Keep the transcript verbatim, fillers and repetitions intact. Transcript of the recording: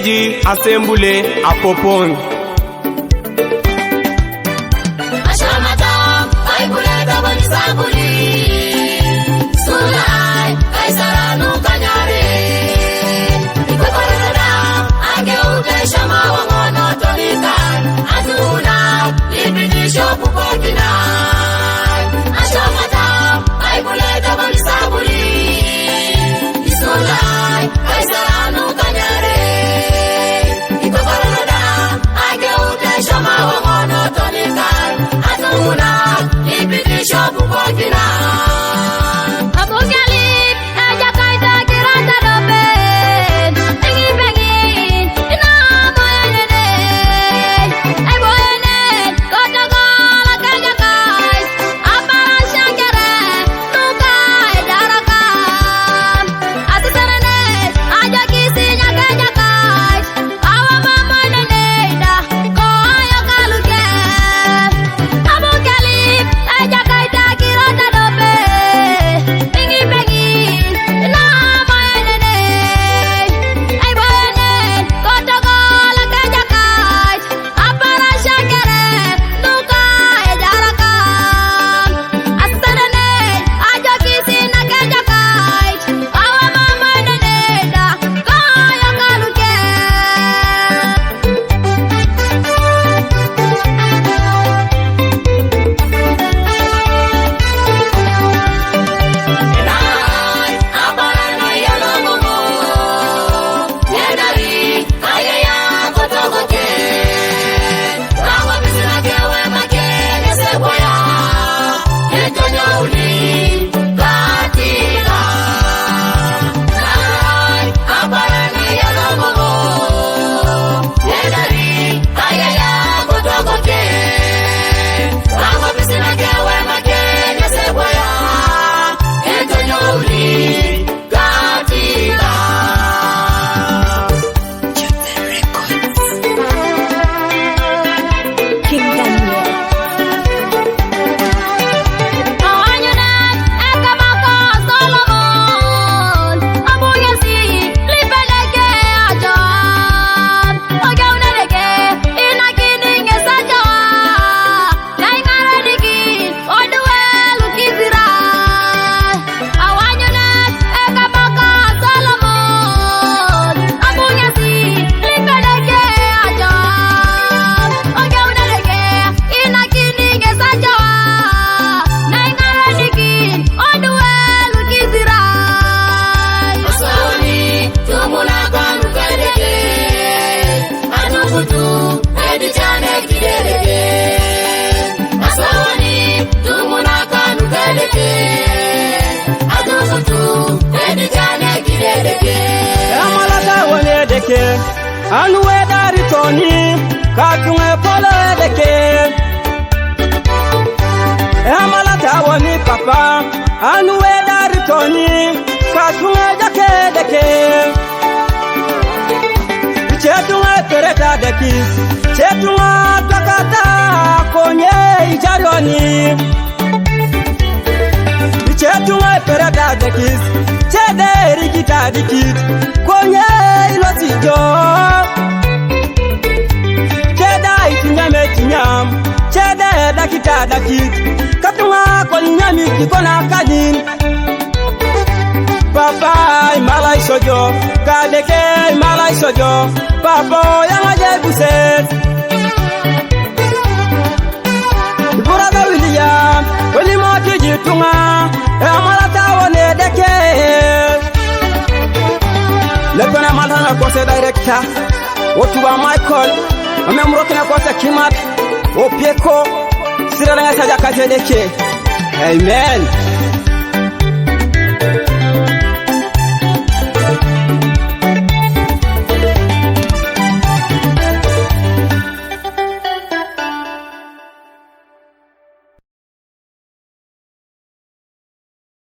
Ji asembule apopon. Ashamata, Baibule tabani sabuli. Sulai, Kaisara nu kanyare. Iko korona, age ute shama wangono tonikan. Azuna, lipiti shopu kokina. Ashamata, Baibule tabani sabuli. Isulai, Kaisara nu kanyare. Iko korona, age ute shama wangono tonikan. Azuna, lipiti shopu kokina. Abugeli, eja kaita kirata dobe. Bengi bengi, ina moyenene. Ai boyene, kotogola keja kai. Apara shakere, nuka ejaraka. Asisarene, aja kisinya keja kai. Awa mama nene da, koyo kaluke. Abugeli, eja kaita kirata dobe. Bengi bengi, na moyenene. Ai boyene, kotogola keja kai. Apara shakere, nuka ejaraka. Asarene, ajo kisina keja kai. Awa mama nene da, koyo kaluke. King Daniel. Adukutu, edi chane kidereke. Asawani, tumuna kanu kedeke. Adukutu, edi chane kidereke. Amalata wani edeke. Anu wedari toni, katunge polo edeke. Amalata wani papa. Anu wedari toni, katunga jake deke. Chetunga pereta deki, chetunga takata konye ijarioni. Chetunga pereta deki, chede rigita dikit konye ilosijo. Cheda itinyame tinyam, chede dakita dakit. Katunga konyami kikona kadin. Papa, imala isojo, kadeke, imala isojo. Papa, yanga je buset. Brother William, William Akiji tunga, amala tawone deke. Lepena malana kose director. Otuba Michael, ame murokina kose kimat, opieko, sira nga saja kase deke. Amen.